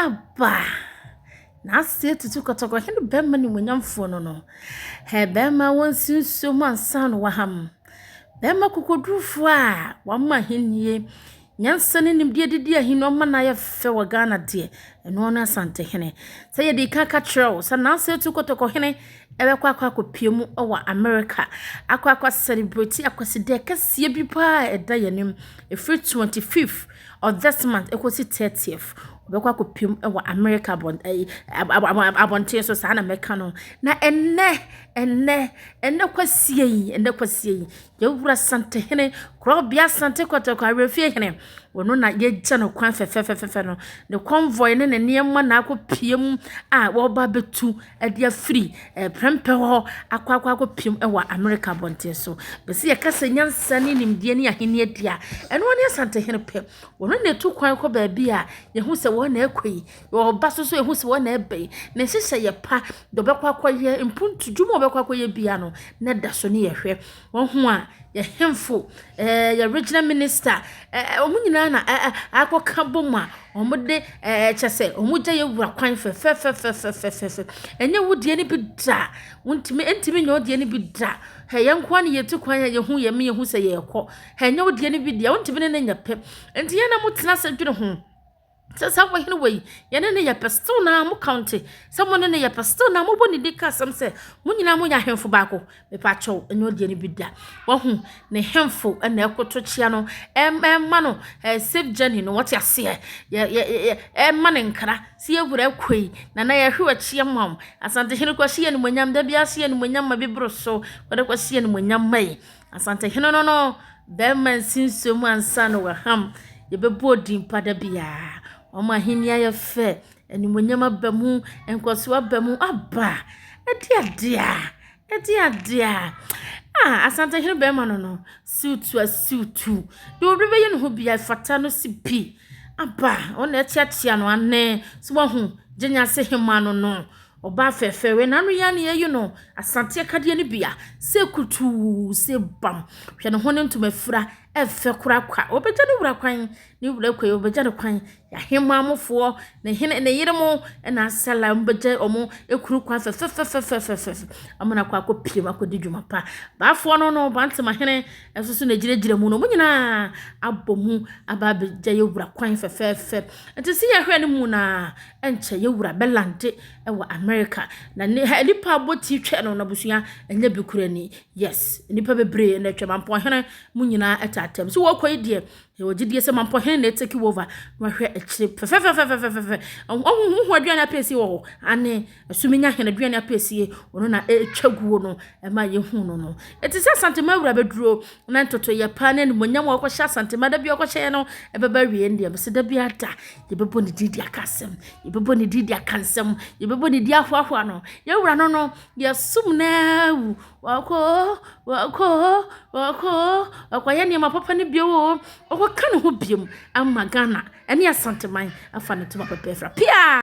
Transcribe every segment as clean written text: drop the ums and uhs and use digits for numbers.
Aba! N'ase atutu kɔtɔkɔ hene bɛrima nimuonyamfoɔ no no. Hɛ bɛrima wɔnsi nsuo mu ansa na waham. Bɛrima kokodurufoɔ a wama ahennie, nyansa ne nimdeɛ didi ahennie ɔma no ayɛ fɛ wɔ Ghana deɛ, ɛno ne Asantehene. Sɛ yɛde ka ka kyerɛ wo sɛ n'ase atu kɔtɔkɔ hene ɛbɛkɔ akɔ akɔpue mu wɔ America akɔ akɔ celebrate Akwasidae kɛseɛ bi paa a ɛda yɛn anim. Ɛfiri 25th of this month ɛkɔsi 30th. Ɔbɛkɔ akɔpue mu wɔ America abɔn ɛyi abɔnten so saa na mɛka no. Na ɛnnɛ, ɛnnɛ, ɛnnɛ kwasie yi, ɛnnɛ kwasie yi, yɛwura Asantehene, Korɔbea Asante Kɔtɔkɔ Awerɛfie Hene, ɔno na yɛagya no kwan fɛfɛɛfɛfɛ no. Ne convoy ne ne nneɛma na akɔpue mu a wɔreba abɛtu de afiri prɛmpɛ hɔ akɔ akɔ akɔpem wɔ Amerika abɔnten so. Bɛsɛ yɛka sɛ nyansa ne nimdeɛ ne ahenni adi a, ɛno ne Asantehene pɛ. Wɔn na ɛtu kwan kɔ baabi a yɛhu sɛ wɔn na ɛkɔ yi. Wɔba so so yɛhu sɛ wɔn na ɛba yi. Ne nhyehyɛ yɛ pa, deɛ ɔbɛkɔ akɔyɛ, mpuntu dwuma a ɔbɛkɔ akɔyɛ bia no, na ɛda so ne yɛhwɛ. Wɔn a yɛhemfo, ɛɛ yɛ regional minister, ɛɛ wɔn nyinaa na ɛɛ akɔka bom a Wɔde ɛɛ kyɛ sɛ wɔgya yɛn wura kwan fɛfɛɛfɛfɛfɛfɛ. Ɛnyɛ wo deɛ no bi da. Wontumi ntumi nyɛ wo deɛ no bi da. Hɛ yɛn nko ara na yɛtu kwan a yɛhu yɛn ma yɛhu sɛ yɛrekɔ. Hɛ ɛnyɛ wo deɛ no bi da. Wontumi ne no nyɛ pɛ. Nti yɛn na motena ase dwene ho sɛ saa ɔhene wei yɛne no yɛ pɛ still na mo counte sɛ mo ne no yɛ pɛ still na mobɔ ne din ka asɛm sɛ mo nyinaa moyɛ ahemfo baako. Mepakyɛw, ɛnyɛ ɔdeɛ no bi da. Wahu, ne hemfo na ɛkoto kyea no, ɛma no safe journey no, wɔte aseɛ, yɛ, yɛ, yɛ, ɛma no nkra, sɛ yɛwura kɔ yi, na na yɛhwe w'akyi ama wo. Asantehene kɔhyɛ yɛ animuonyam, da biara hyɛ yɛ animuonyam ma bi boro so, wɔde kɔhyɛ yɛ animuonyam ma yi. Asantehene no no, bɛrima nsi nsuo mu ansa na waham, yɛbɛbɔ odin pa da biara. Wɔn ahenni ayɛ fɛ, animuonyam aba mu, nkɔsoɔ aba mu, aba, ɛde adeɛ a. Ɛde adeɛ a, ah, Asantehene bɛrima no no, siwtu a siwtu. Deɛ obi bɛyɛ ne ho bia ɛfata no si pi. Aba, wɔn na ɛkyeakyea no ane. So wahu, Gyenyase hema no no. Ɔbaa fɛfɛ wei n'ano yɛ ne yɛyi no. Asante akadeɛ no bia, sɛ kutuu, sɛ bam. Hwɛ ne ho ne ntoma fira, ɛfɛ kora kwa. Ɔbɛgya ne wura kwan, ne wura kwan, ɔbɛgya ne kwan. Y'ahemmaa-mofoɔ, ne hene, ne yere mo na asala wɔn bɛgya wɔn ekunu kwan fɛfɛfɛfɛfɛfɛ ama no akɔ akɔpie mu akɔdi dwuma pa. Baafoɔ no no, Bantemahene nso so na egyinagyina mu no, wɔn nyinaa abɔ mu aba abɛgya yɛwura kwan fɛfɛɛfɛ. Nti sɛ yɛhwɛ no mu na ɛnkyɛ yɛwura bɛlande wɔ America. Na ne ha nipa abɔ ti twɛ no n'abusua ɛnyɛ bi kura ni. Yes, nipa bebree na atwa Mampɔhene mu nyinaa ɛtaatam. So wɔkɔ yi deɛ Yɛwɔ gyidie sɛ Mampɔhene na ɛtake over na wahwɛ akyire fɛfɛfɛfɛfɛfɛ. Wohu aduane apɛsie wɔ hɔ? Ane, Asuminya hene aduane apɛsie, ɔno na ɛtwa guo no ɛma yɛhu no no. Ɛte sɛ Asantema awura bɛduro na ntotoyɛ paa ne animuonyam a ɔkɔhyɛ Asantema da bi ɔkɔhyɛɛ no ɛbɛba awie no deɛ mese da bi ada yɛbɛbɔ ne din de aka asɛm, yɛbɛbɔ ne din de aka nsɛm, yɛbɛbɔ ne din ahoahoa no. Yɛwura no no, yɛsom no awu. Ɔkɔ o, ɔkɔ o, ɔkɔ o, ɔkɔyɛ nneɛma papa no bio o, ɔkɔka ne ho biom ama Ghana ne Asanteman afa ne ntoma papa afira. Pia!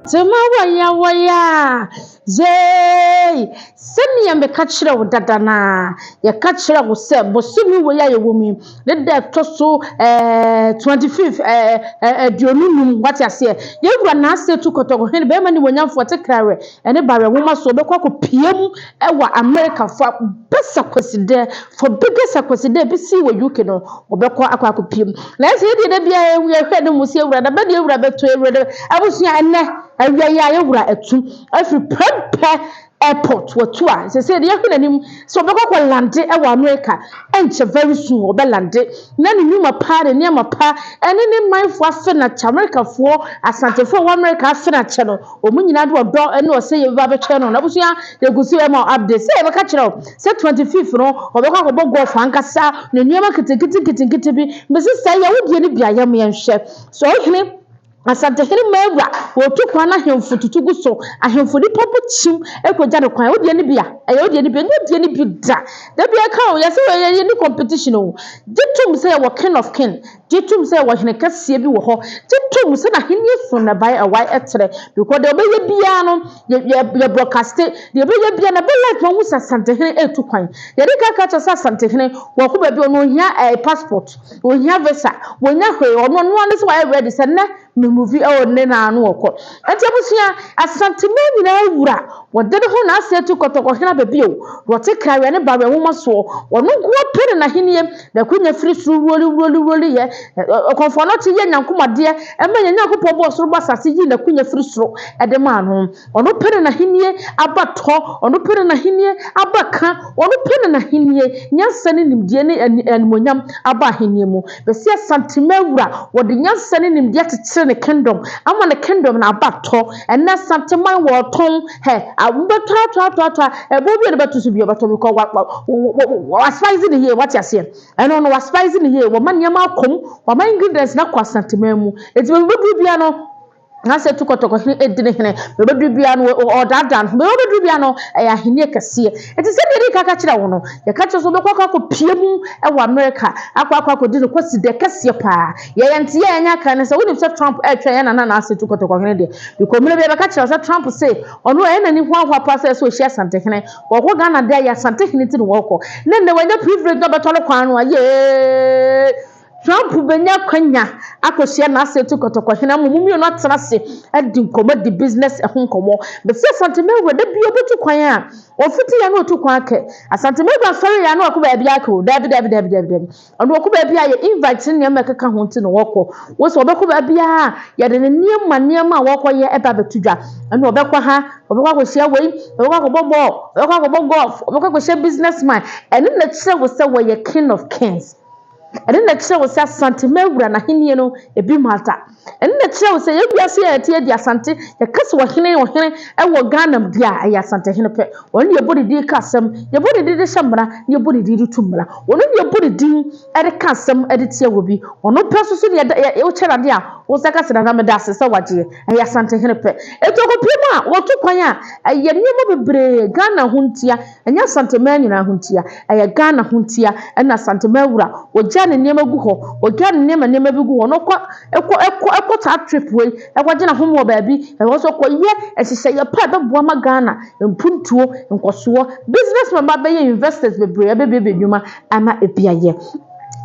Tema wɔya wɔya Zeei! Sɛnea meka kyerɛɛ wo dada no ara, yɛka kyerɛɛ wo sɛ bosome wei a yɛwɔ mu yi, ne da ɛtɔ so ɛɛ 25 ɛɛ 25, wate aseɛ. Yɛn wura Naase tu kɔtɔkɔhene, bɛrima nimuonyamfoɔ, te krawerɛ ne bawerɛ nwoma so, ɔbɛkɔ akɔpue mu wɔ Amerika for best Akwasidɛ, for biggest Akwasidɛ a ɛbɛsi wɔ UK no, ɔbɛkɔ akɔ akɔpue mu. Nanso yɛn deɛ da biara yɛhwɛ no mu sɛ yɛn wura da bɛn na yɛn wura bɛto, yɛn wura da bɛn, abusua ɛnnɛ awia yi a yɛn wura atu afiri prɛmpɛ airport watu a sɛsɛ deɛ yɛhwɛ n'anim sɛ ɔbɛkɔ akɔ lande wɔ America ɛnkyɛ very soon ɔbɛ lande na ne nnwuma pa ne nneɛma pa ɛne ne manfoɔ afe no akyɛ Americafoɔ Asantefoɔ wɔ America afe no akyɛ no wɔn nyinaa de ɔdɔ ne ɔsɛ yɛ bɛba abɛkyɛ no na abusua yɛgu so ɛma update sɛ yɛbɛka kyerɛ wo sɛ 25th no ɔbɛkɔ akɔbɔ golf ankasa ne nneɛma nketenkete nketenkete bi mesi sɛ yɛ wo deɛ no bi a yɛm yɛnhwɛ sɛ ɔhene Asantehene Mawura, wɔtu kwan na ahemfo tutu gu so, ahemfo nipa bɔ kyim kɔgya no kwan, wo deɛ no bi a. Ɛyɛ wo deɛ no bi, ɛnyɛ wo deɛ no bi da. Da biara ka o, yɛsɛ wɔ yɛ ni competition o. Gye tom sɛ yɛwɔ king of king. Gye tom sɛ yɛwɔ hene kɛseɛ bi wɔ hɔ. Gye tom sɛ n'ahenni so na bae ɛwae ɛtrɛ. Because deɛ ɔbɛyɛ biara no, yɛ yɛ yɛ broadcast. Deɛ ɔbɛyɛ biara no, ɛbɛ life ma wohu sɛ Asantehene ɛretu kwan. Yɛde ka ka kyerɛ sɛ Asantehene, wɔkɔ baabi ɔno ohia ɛɛ passport, ohia visa, wɔnya hwee, ɔno ɔno ara ne sɛ wayɛ ready sɛ nnɛ me move ɛwɔ ne na ano ɔkɔ. Nti abusua, Asanteman nyinaa wura, wɔde ne ho na ase atu kɔtɔkɔhene aba bio. Wɔte krawe ne bawe nwoma soɔ, wɔno nko ara pɛ ne n'ahennie, n'akonya firi soro wuoli wuoli wuoli yɛ. Ɔkɔmfoɔ no te yɛ nyankomadeɛ ɛma yɛn Nyankopɔn bɔɔ soro bɔ asase yii n'akonya firi soro de maa no. Ɔno pɛ ne n'ahennie aba tɔ, ɔno pɛ ne n'ahennie aba ka, ɔno pɛ ne n'ahennie nyansa ne nimdeɛ ne animuonyam aba ahennie mu. Bɛsi Asantema wura, wɔde nyansa ne nimdeɛ akyekyere ne kingdom ama ne kingdom no aba tɔ. Ɛnnɛ Asanteman wɔɔtɔn, hɛ, wobɛtɔ atɔ atɔ atɔ a, ɛboɔ bi a wode bɛto so biara wobɛtɔ because wa wa wa wa spice ne yie, wate aseɛ. Ɛno no wa spice ne yie, wɔma nneɛma akɔ mu, wɔma ingredients no akɔ Asanteman mu. Enti baabi wobɛduru biara no, na sɛ tu kɔtɔkɔhene edi ne hene, baabi wobɛduru biara no, ɔdaadaa no ho, baabi wobɛduru biara no, ɛyɛ ahenni kɛseɛ. Enti sɛdeɛ yɛde ka ka kyerɛ wo no, yɛka kyerɛ sɛ wobɛkɔ akɔ akɔpie mu wɔ Amerika, akɔ akɔ akɔdi no kwasi dɛ kɛseɛ paa. Yɛyɛ nte yɛ yɛnyɛ aka ne sɛ, wonim sɛ Trump ɛretwɛn yɛn nana na ase tu kɔtɔkɔhene deɛ. Because mmerɛ bi yɛbɛka kyerɛ wo sɛ Trump se, ɔno ɛyɛ n'ani hoahoa paa sɛ ɛsɛ ɔhyia Asantehene. Wɔkɔ Ghana deɛ yɛ Asantehene ti na wɔkɔ. Ne nnɛ wɔanya privilege na ɔbɛtɔ no kwan no a, yee! Trump bɛnya kwanya akɔhyia n'ase tu kɔtɔkɔhene ama mu mmienu atena ase adi nkɔmmɔ, di business ho nkɔmmɔ. Bɛsi Asantehene wura da bi ɔbɛtu kwan a, ɔfiti ya na ɔtu kwan akɛ. Asantehene wura sɔre ya na ɔkɔ baabi akɛ o. Dabi, dabi, dabi, dabi, dabi. Ɔno ɔkɔ baabi a yɛ invite ne nneɛma ɛkeka ho nti na wɔkɔ. Wɔ sɛ ɔbɛkɔ baabi a yɛde ne nneɛma nneɛma a wɔkɔyɛ ɛba abɛto dwa. Ɛna ɔbɛkɔ ha, ɔbɛkɔ akɔhyia wei, ɔbɛkɔ akɔbɔ bɔɔl, ɔbɛkɔ akɔbɔ golf, ɔbɛkɔ akɔhyia businessman. Ɛno na kyerɛ wo sɛ wɔyɛ king of kings. Ɛno na kyerɛ wo sɛ Asantehene wura n'ahenni no ebi ma da. Ɛno na kyerɛ wo sɛ yɛn wiase yɛ yɛte yɛdi Asante, yɛka sɛ ɔhene ɔhene ɛwɔ Ghana mu deɛ a ɛyɛ Asantehene pɛ. Ɔno na yɛbɔ ne din ka asɛm, yɛbɔ ne din de hyɛ mmara, na yɛbɔ ne din de tu mmara. Ɔno na yɛbɔ ne din de ka asɛm de tia wɔ bi. Ɔno pɛ nso so ne yɛda yɛ wokyɛ n'ade a, wo nsa ka sɛ nana meda ase sɛ wagyeɛ. Ɛyɛ Asantehene pɛ. Eti ɔkɔpie mu a wɔtu kwan a ɛyɛ nneɛma bebree Ghana ho ntia, ɛnyɛ Asanteman nyinaa ho ntia, ɛyɛ Ghana ho ntia ɛna Asanteman wura wɔgya ne nneɛma gu hɔ, wɔgya ne nneɛma nneɛma bi gu hɔ na ɔkɔ ɛkɔ ɛkɔ ɛkɔ saa trip wei ɛkɔgye n'ahome wɔ baabi, ɛwɔ sɛ ɔkɔyɛ nhyehyɛeɛ pa a ɛbɛboa ma Ghana mpuntuo, nkɔsoɔ, businessman ba bɛyɛ investors bebree ɛbɛbuebue nnwuma ama ebi ayɛ.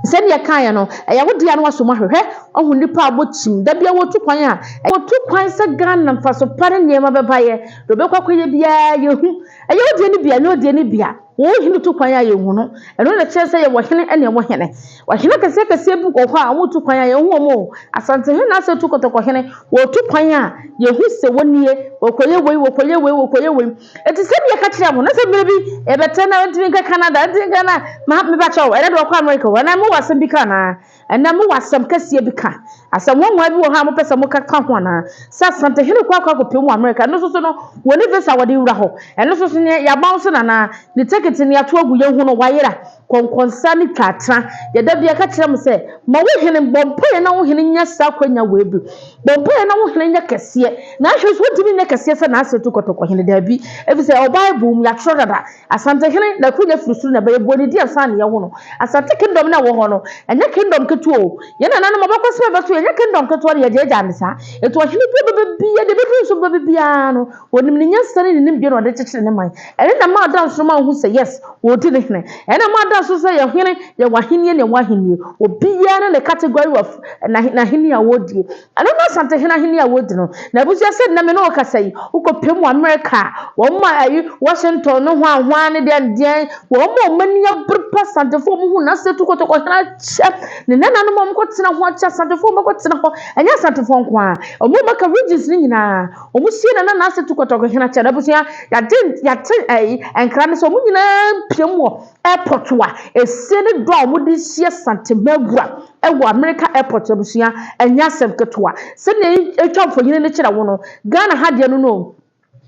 Sɛdeɛ kaeɛ no, ɛyɛ wo dea no waso mu ahwehwɛ ɔho nipa a wɔkyim da bia wɔtu kwan a wɔtu kwan sɛ Ghana mfaso pa ne nneɛma bɛba yɛ deɛ ɔbɛkɔ akɔyɛ biara yɛhu. Ɛyɛ wo deɛ no bia, ɛnyɛ wo deɛ no bia. Wɔn hene tu kwan a yɛhu no, ɛno na kyerɛ sɛ yɛwɔ hene ɛne ɛwɔ hene. Ɔhene kɛseɛ kɛseɛ bi wɔ hɔ a wɔtu kwan a yɛhu wɔn o. Asantehene na asɛ tu kɔtɔkɔhene, wɔtu kwan a yɛhu sɛ wɔnie, wɔkɔyɛ wei, wɔkɔyɛ wei, wɔkɔyɛ wei. Eti sɛdeɛ yɛka kyerɛ mo, na sɛ mmerɛ bi yɛbɛtɛ na ntumi nka Canada, ntumi nka na ma meba kyɛw, ɛnɛ de wɔkɔ America o, ɛnɛ mowɔ asɛm bi ka anaa? Ɛnɛ mowɔ asɛm kɛseɛ bi ka? Asɛm nwanwa bi wɔ hɔ a mopɛ sɛ moka ka ho anaa? Sɛ Asantehene kɔ akɔ akɔpem wɔ America, ɛno nso so no, wɔne visa wɔde wura hɔ. Ɛno nso so ne yɛaba nso nanaa, ne ticket ne yɛato agu yɛn ho no, wayera. Kɔnkɔnsa ne twatra. Yɛda bi yɛka kyerɛ mo sɛ, ma wo hene bɔ mpaeɛ na wo hene nya saa akwanya wei bi. Bɔ mpaeɛ na wo hene nyɛ kɛseɛ. Na ahwɛ nso wontumi nyɛ kɛseɛ sɛ n'ase tu kɔtɔkɔhene daabi. Ɛfiri sɛ ɛwɔ Bible mu yɛatwerɛ dada. Asantehene n'akwanya firi soro na ɛbɛyɛ bɔ ne di ansa na yɛwo no. Asante kingdom na ɛwɔ hɔ no, ɛnyɛ kingdom ketewa o. Yɛn nananom abakɔsɛm a ɛbɛto yɛn, ɛnyɛ kingdom ketewa na yɛgyaagyaa ne saa. Enti ɔhene bi a ɔbɛba biara, deɛ ɛbɛduru nso bɛba biara no, wɔnim ne nyansa ne ne nimdeɛ na ɔde kyekyere ne man. Ɛno na ma ada nso ma wohu sɛ yes, wɔredi ne hene. Ɛno na ma ada nso sɛ yɛ hene, yɛwɔ ahennie na yɛwɔ ahennie. Obiara ne ne category of n'ahennie a wɔredie. Ɛno na Asantehene ahennie a wɔredi no. Na abusua sɛ nnɛ me ne wo kasa yi, wokɔpem wɔ America a, wɔn a ayi Washington no hwan hwan ne deɛn deɛn, wɔn a wɔn ani abere pa Asantefoɔ wɔn hu n'ase tu kɔtɔkɔhene akyɛ, ne nananom a wɔkɔtena ho akyɛ, Asantefoɔ wɔkɔtena hɔ, ɛnyɛ Asantefoɔ nko ara, wɔn a wɔaka regions no nyinaa, wɔn sie nana n'ase tu kɔtɔkɔhene akyɛ. Na abusua, yɛagye yɛate ɛyi nkra ne sɛ wɔn nyinaa mpiem wɔ airport a esie ne dɔ a wɔde hyia Santemawura ɛwɔ America airport. Abusua, ɛnyɛ asɛm ketewa. Sɛnea etwa mfonyin no kyerɛ wo no, Ghana ha deɛ no no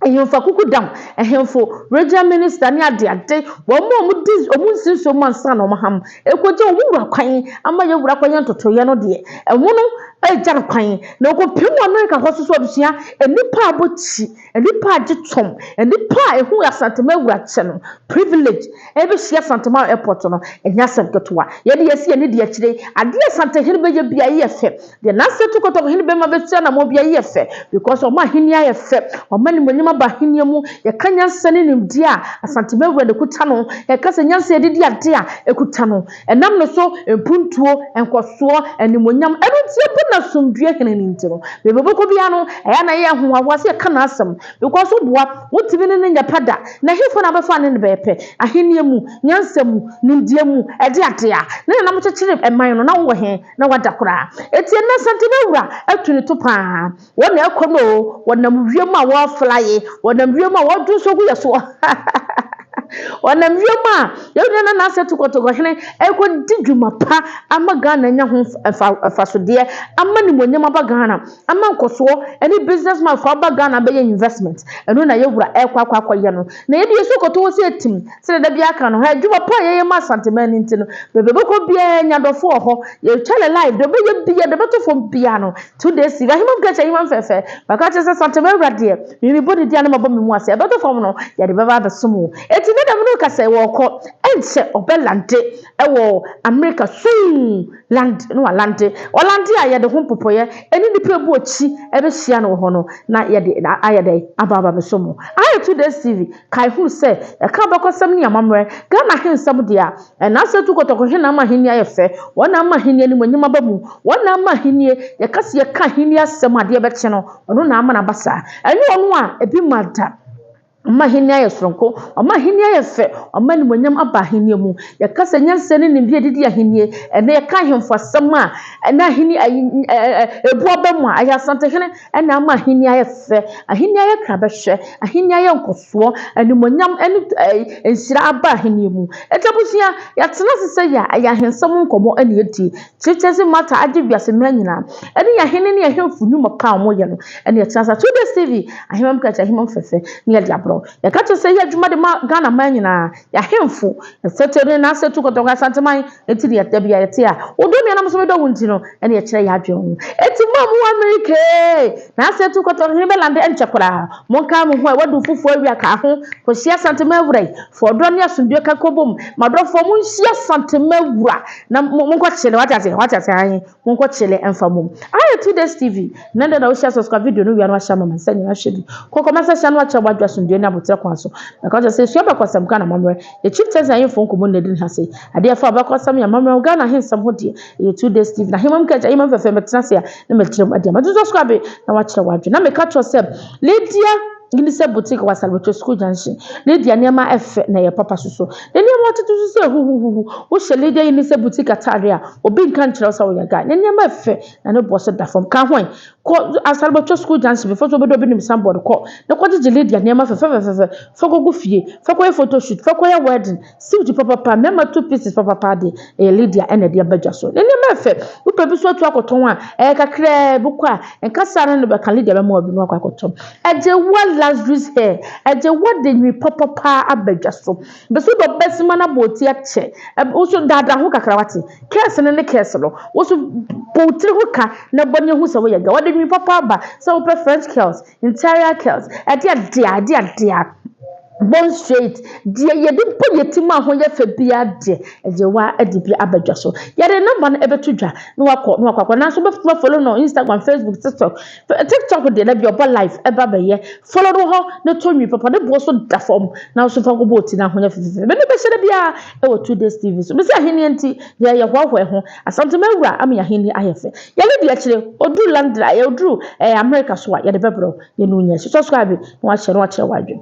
ahemfo akuku dam, ahemfo, regional minister ne adeade, wɔn a wɔdi wɔn nsinso mu ansa na wɔn ham ekogye wɔn wura kwan ama yɛ wura kwan yɛ ntotoeɛ no deɛ ɛho no. Agya no kwan na ɔkɔpem wɔ Amerika hɔ so so abusua, nnipa a bɔ kyi, nnipa a gye tɔm, nnipa a ehu Asantema awura kyɛ no privilege ɛbɛhyia Asantema airport no, ɛnyɛ asɛm ketewa. Yɛde yɛsi yɛne di akyire adeɛ. Asantehene bɛyɛ bia yɛ fɛ deɛ, n'asɛ tu kɔtɔkɔ hene bɛma bɛtua na mo bia yɛ fɛ because ɔmo ahenni ayɛ fɛ, ɔmo animonyam aba ahenni mu. Yɛka nyansa ne nimdeɛ a, Asantema awura ne kuta no. Yɛka sɛ nyansa yɛde di ade a, ekuta no, ɛnam no so mpuntuo, nkɔsoɔ, animonyam. Ɛno nti ɛbɔ na asomdue hene ne nti no, beebi bɛkɔ bia no, ɛyɛ na yɛ ahohoahoa sɛ yɛka n'asɛm because woboa wotumi ne ne nya pa da na hefo na abɛfa ne ne bɛyɛ pɛ. Ahenni mu, nyansa mu, nimdeɛ mu, ɛde ade a ne nanam kyekyere ɛman no na wowɔ he na wada koraa. Eti ɛnɛ Asantema awura atu ne to paa. Wɔn na ɛkɔ no o, wɔnam wiem a wɔrefly, wɔnam wiem a wɔdwo nso gu yɛ soɔ, wɔnam wiem a yɛn nyinaa n'asɛ to kɔtɔkɔ hene ɛkɔdi dwuma pa ama Ghana nya ho mfasodeɛ, ama nimonyam aba Ghana, ama nkɔsoɔ ɛne business man fo aba Ghana bɛyɛ investment. Ɛno na yɛwura ɛkɔ akɔ akɔyɛ no na yɛde yɛsu kɔtɔ wɔ sɛ etim sɛ dada bi aka no ha. Adwuma pa a yɛyɛ ma Asanteman no nti no, baabi bɛkɔ biara nya dɔfo wɔ hɔ. Yɛtwa ne live deɛ ɔbɛyɛ bia deɛ ɔbɛto fam bia no. 2 days ahemam kɛkyɛ ahemam fɛfɛ baka kyerɛ sɛ Asantema awura deɛ, mimi bɔ ne di a na mabɔ me mu ase. Ɛbɛto fam no, yɛde bɛba abɛsom wo. Eti ne dɛm no kasa wɔkɔ, ɛnkyɛ ɔbɛland ɛwɔ America soon. Land no waland, ɔland a yɛde ho mpopɔyɛ ɛne nipa ebu akyi ɛbɛhyia no wɔ hɔ no na yɛde ayɛ dɛ aba abɛsom wo. Ayɛ 2 Days TV kae hu sɛ ɛka abakɔsɛm ne amammerɛ Ghana ahensɛm deɛ a, ɛna asɛ tu kɔtɔkɔ hene ama ahenni ayɛ fɛ. Wɔn na ama ahenni anim anyim aba mu, wɔn na ama ahenni. Yɛka sɛ yɛka ahenni asɛm, adeɛ bɛkye no, ɔno na ama n'aba saa. Ɛnyɛ ɔno a ebi ma da. Ɔma ahenni ayɛ soronko, ɔma ahenni ayɛ fɛ, ɔma animuonyam aba ahenni mu. Yɛka sɛ nyansa ne nimdeɛ didi ahenni. Ɛnɛ yɛka ahemfo asɛm a, ɛnɛ ahenni ayi ɛɛ ebu aba mu a, ɛyɛ Asantehene ɛna ama ahenni ayɛ fɛ, ahenni ayɛ krabɛhwɛ, ahenni ayɛ nkɔsoɔ, animuonyam ɛne nhyira aba ahenni mu. Ɛtɛ abusua, yɛatena ase sɛ yɛ ɛyɛ ahensɛm nkɔmɔ ɛna yɛdi kyerɛkyerɛ mata agye wiase mmaa nyinaa ɛne yɛ ahene ne ahemfo nnwuma pa a wɔyɛ no. Ɛne yɛtena ase 2 Days TV, ahemam kɛkyɛ, ahemam fɛfɛ ne yɛde aborɔ. Yɛka kyerɛ sɛ yɛ adwuma de ma Ghana man nyinaa, yɛahemfo ɛsɛtɛ ne n'asɛ tu kɔtɔkɔ Asanteman. Eti ne yɛda bi a yɛte a wodɔ nnuanam so medɔ wo nti no, ɛne yɛkyerɛ yɛ adwene ho. Eti mo a mo wɔ Amerika n'asɛ tu kɔtɔkɔ hene bɛland, ɛnkyɛ koraa. Monka mo ho a wadu fufuo awia ka ho kɔhyia Asantema awura yi fɔ ɔdɔ ne asomdue ka kɔbom. Madɔfoɔ, monhyia Asantema awura na monkɔkyele. Wate ase, wate ase ahe, monkɔkyele ɛmfa mom. Ayɛ 2 Days TV na dɛ na wohyia. Subscribe video no wia no ahyɛ ama ma nsa nyinaa hwɛ bi kɔkɔma sɛ hyɛ no akyerɛ wadwa asomdue ne abotire kwan so. Mɛka kyerɛ sɛ esua bɛkɔsɛm Ghana mammerɛ yɛ chieftains ahemfo nkɔmmɔ na ɛdi ne ha se adeɛ fa bɛkɔsɛm yɛ amammerɛ Ghana ahensɛm ho deɛ, ɛyɛ 2 Days TV na ahemam kɛkyɛ, ahemam fɛfɛ. Mɛtena ase a na mɛkyerɛ mu adeɛ ma subscribe na wakyerɛ wadwe. Na meka kyerɛ sɛ Lydia Gini Boutique wɔ Asalabɛtwa School Junction. Lydia nneɛma ɛfɛ na ɛyɛ papa soso. Ne nneɛma ɔtete so sɛ huhuhuhu. Wohyɛ Lydia Gini Boutique ataade a, obi nka nkyerɛ wo sɛ woyɛ guy. Ne nneɛma ɛfɛ na ne boɔ so da fam. Ka ho kɔ Asalabɛtwa School Junction before so obi obi nim signboard kɔ. Na kɔgyegye Lydia nneɛma fɛfɛfɛfɛ. Fa kɔgu fie. Fa kɔyɛ photo shoot. Fa kɔyɛ wedding. Suit papapa, mmarima two pieces papapa de, ɛyɛ Lydia ɛna ɛde aba dwa so. Ne nneɛma ɛfɛ. Wopɛ bi so atu akɔtɔn a, ɛyɛ kakraa bi kɔ a, nkasa no ne bɛka Lydia bɛma obi no akɔ akɔtɔn. Ɛgye wa luxuries hair. Ɛgye wa de nwi papapa aba dwa so. Bɛso dɔ bɛsima na bɔ oti akyɛ. Woso daadaa ho kakra wate. Kɛse no ne kɛse no. Woso bɔ tiri ho ka na bɔ ne ho sɛ woyɛ ga. Wɔde nwi papa aba sɛ wopɛ French curls, interior curls, ɛde adeɛ adeɛ adeɛ bone straight deɛ yɛde bɔ yɛ ti mu a ho yɛ fɛ biara deɛ, ɛgye wa de bi aba dwa so. Yɛde number no ɛbɛto dwa na wakɔ na wakɔ akɔ. Nanso bɛfuma follow no Instagram, Facebook, TikTok. TikTok deɛ na bi ɔbɔ live ɛba bɛyɛ. Follow no hɔ na to nwi papa ne boɔ so da fam na nso fa kɔbɔ oti na ho yɛ fɛfɛɛfɛ. Bɛne bɛhyɛ da biara ɛwɔ 2 Days TV so. Bɛsɛ ahenni nti yɛyɛ hoahoa ho. Asantema awura ama yɛ ahenni ayɛ fɛ. Yɛne deɛ akyire oduru London, oduru America so a, yɛde bɛbrɛ yɛn no nyɛ. Subscribe na wakyerɛ na wakyerɛ wadwene.